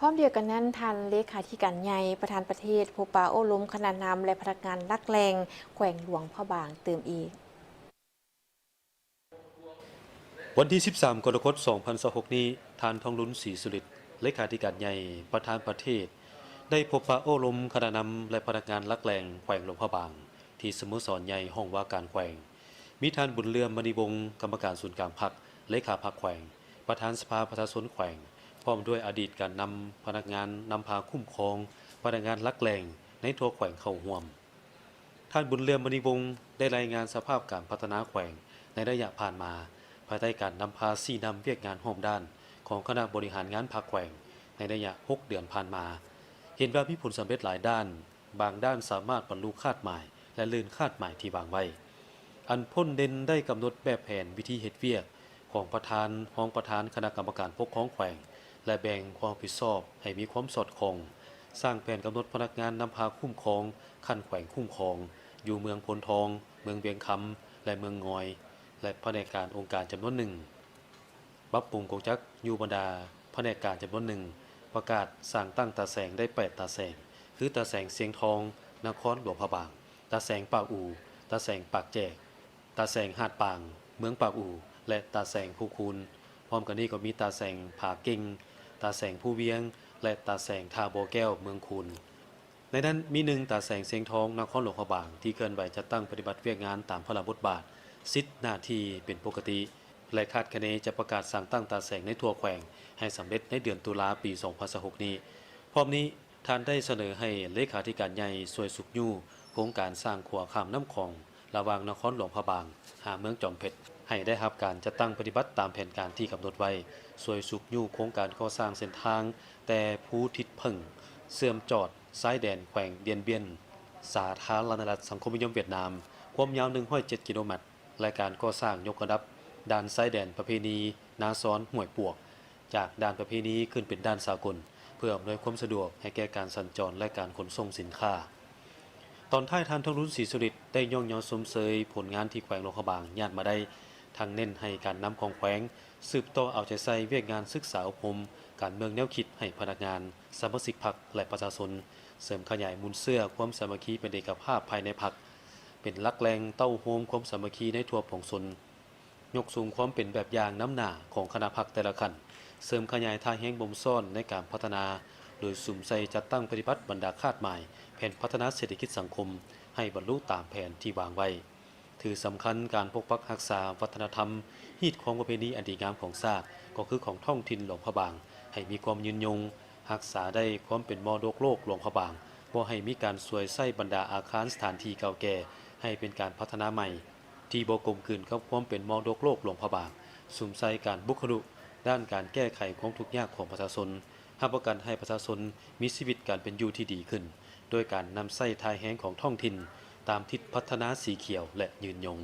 ພ້ອມດຽວກັນນັ້ນ, ທ່ານເລຂາທິການໃຫຍ່ ປະທານປະເທດ ພົບປະໂອ້ລົມຄະນະນຳ ແລະ ພະນັກງານຫຼັກແຫຼ່ງແຂວງຫຼວງພະບາງຕື່ມອີກ. ວັນທີສິບສາມ ກໍລະກົດ ສອງພັນຊາວຫົກນີ້, ທ່ານ ທອງລຸນ ສີສຸລິດ ເລຂາທິການໃຫຍ່ ປະທານປະເທດ ໄດ້ພົບປະໂອ້ລົມຄະນະນຳ ແລະ ພະນັກງານຫຼັກແຫຼ່ງແຂວງຫຼວງພະບາງ ທີ່ສະໂມສອນໃຫຍ່ຫ້ອງວ່າການແຂວງ. ມີທ່ານ ບຸນເຫຼືອມ ມະນີວົງ ກຳມະການສູນກາງພັກ, ເລຂາພັກແຂວງ, ປະທານສະພາປະຊາຊົນແຂວງ, ພ້ອມດ້ວຍອະດີດການນຳພະນັກງານນຳພາຄຸ້ມຄອງ, ພະນັກງານຫຼັກແຫຼ່ງໃນທົ່ວແຂວງເຂົ້າຮ່ວມ. ທ່ານ ບຸນເຫຼືອມ ມະນີວົງ ໄດ້ລາຍງານສະພາບການພັດທະນາແຂວງໃນໄລຍະຜ່ານມາ, ພາຍໃຕ້ການນຳພາຊີ້ນຳວຽກງານຮອບດ້ານຂອງຄະນະບໍລິຫານງານພັກແຂວງໃນໄລຍະຫົກເດືອນຜ່ານມາ, ເຫັນວ່າມີຜົນສຳເລັດຫຼາຍດ້ານ, ບາງດ້ານສາມາດບັນລຸຄາດໝາຍ ແລະ ເລີນຄາດໝາຍທີ່ວາງໄວ້. ອັນພົ້ນເດັ່ນໄດ້ກຳນົດແບບແຜນວິທີເຮັດວຽກຂອງປະທານ, ຮອງປະທານຄະນະກຳມະການປົກຄອງແຂວງ ແລະ ແບ່ງຄວາມຮັບຜິດຊອບໃຫ້ມີຄວາມສອດຄ່ອງ, ສ້າງແຜນກຳນົດພະນັກງານນຳພາຄຸ້ມຄອງຂັ້ນແຂວງຄຸ້ມຄອງ ຢູ່ເມືອງໂພນທອງ, ເມືອງວຽງຄຳ ແລະ ເມືອງງອຍ ແລະ ພະແນກການອົງການຈຳນວນໜຶ່ງ, ປັບປຸງກົງຈັກຢູ່ບັນດາພະແນກການຈຳນວນໜຶ່ງ, ປະກາດສ້າງຕັ້ງຕາແສງໄດ້ແປດຕາແສງ ຄື ຕາແສງຊຽງທອງ ນະຄອນຫຼວງພະບາງ, ຕາແສງປາກອູ, ຕາແສງປາກແຈກ, ຕາແສງຫາດປາງ ເມືອງປາກອູ ແລະ ຕາແສງພູຄູນ. ພ້ອມກັນນີ້ກໍມີຕາແສງຜາເກັງ, ຕາແສງພູວຽງ ແລະ ຕາແສງທ່າບໍ່ແກ້ວ ເມືອງຄູນ. ໃນນັ້ນມີ ໜຶ່ງ ຕາແສງຊຽງທອງ ນະຄອນຫຼວງພະບາງ ທີ່ເຄື່ອນໄຫວຈັດຕັ້ງປະຕິບັດວຽກງານຕາມພາລະບົດບາດ, ສິດ, ໜ້າທີ່ເປັນປົກກະຕິ ແລະ ຄາດຄະເນຈະປະກາດສ້າງຕັ້ງຕາແສງໃນທົ່ວແຂວງໃຫ້ສຳເລັດໃນເດືອນຕຸລາ ປີສອງພັນຊາວຫົກນີ້. ພ້ອມນີ້, ທ່ານໄດ້ສະເໜີໃຫ້ເລຂາທິການໃຫຍ່ຊ່ວຍຊຸກຍູ້ໂຄງການສ້າງຂົວຂ້າມນ້ຳຂອງ ລະຫວ່າງນະຄອນຫຼວງພະບາງຫາເມືອງຈອມເພັດ ໃຫ້ໄດ້ຮັບການຈັດຕັ້ງປະຕິບັດຕາມແຜນການທີ່ກຳນົດໄວ້, ຊ່ວຍຊຸກຍູ້ໂຄງການກໍ່ສ້າງເສັ້ນທາງແຕ່ພູທິດເຜິ້ງ ເຊື່ອມຈອດຊາຍແດນແຂວງດຽນບຽນ ສາທາລະນະລັດສັງຄົມນິຍົມຫວຽດນາມ ຄວາມຍາວໜຶ່ງຮ້ອຍເຈັດກິໂລແມັດ ແລະ ການກໍ່ສ້າງຍົກລະດັບດ່ານຊາຍແດນປະເພນີນາຊອນຫ້ວຍປວກ ຈາກດ່ານປະເພນີຂຶ້ນເປັນດ່ານສາກົນ ເພື່ອອຳນວຍຄວາມສະດວກໃຫ້ແກ່ການສັນຈອນ ແລະ ການຂົນສົ່ງສິນຄ້າ. ຕອນທ້າຍ, ທ່ານ ທອງລຸນ ສີສຸລິດ ໄດ້ຍ້ອງຍໍຊົມເຊີຍຜົນງານທີ່ແຂວງຫຼວງພະບາງຍາດມາໄດ້, ທັງເນັ້ນໃຫ້ການນຳຂອງແຂວງສືບຕໍ່ເອົາໃຈໃສ່ວຽກງານສຶກສາອົບຮົມການເມືອງແນວຄິດໃຫ້ພະນັກງານ, ສະມາຊິກພັກ ແລະ ປະຊາຊົນ, ເສີມຂະຫຍາຍມູນເຊື້ອຄວາມສາມັກຄີເປັນເອກະພາບພາຍໃນພັກ, ເປັນຫຼັກແຫຼ່ງເຕົ້າໂຮມຄວາມສາມັກຄີໃນທົ່ວປວງຊົນ. ຍົກສູງຄວາມເປັນແບບຢ່າງນຳໜ້າຂອງຄະນະພັກແຕ່ລະຂັ້ນ, ເສີມຂະຫຍາຍທ່າແຮງບົ່ມຊ້ອນໃນການພັດທະນາ, ໂດຍສຸມໃສ່ຈັດຕັ້ງປະຕິບັດບັນດາຄາດໝາຍແຜນພັດທະນາເສດຖະກິດສັງຄົມໃຫ້ບັນລຸຕາມແຜນທີ່ວາງໄວ້. ຖືສຳຄັນການປົກປັກຮັກສາວັດທະນະທຳ, ຮີດຄອງປະເພນີອັນດີງາມຂອງຊາດ, ກໍຄືຂອງທ້ອງຖິ່ນຫຼວງພະບາງ, ໃຫ້ມີຄວາມຍືນຍົງ, ຮັກສາໄດ້ຄວາມເປັນມໍລະດົກໂລກຫຼວງພະບາງ, ບໍ່ໃຫ້ມີການສວຍໃຊ້ບັນດາອາຄານສະຖານທີ່ເກົ່າແກ່ໃຫ້ເປັນການພັດທະນາໃໝ່ ທີ່ບໍ່ກົມກືນກັບຄວາມເປັນມໍລະດົກໂລກຫຼວງພະບາງ, ສຸມໃສ່ການບຸກຄະລຸດ້ານການແກ້ໄຂຄວາມທຸກຍາກຂອງປະຊາຊົນ, ຮັບປະກັນໃຫ້ປະຊາຊົນມີຊີວິດການເປັນຢູ່ທີ່ດີຂຶ້ນ, ໂດຍການນຳໃຊ້ທ່າແຮງຂອງທ້ອງຖິ່ນຕາມທິດພັດທະນາສີຂຽວ ແລະ ຍືນຍົງ.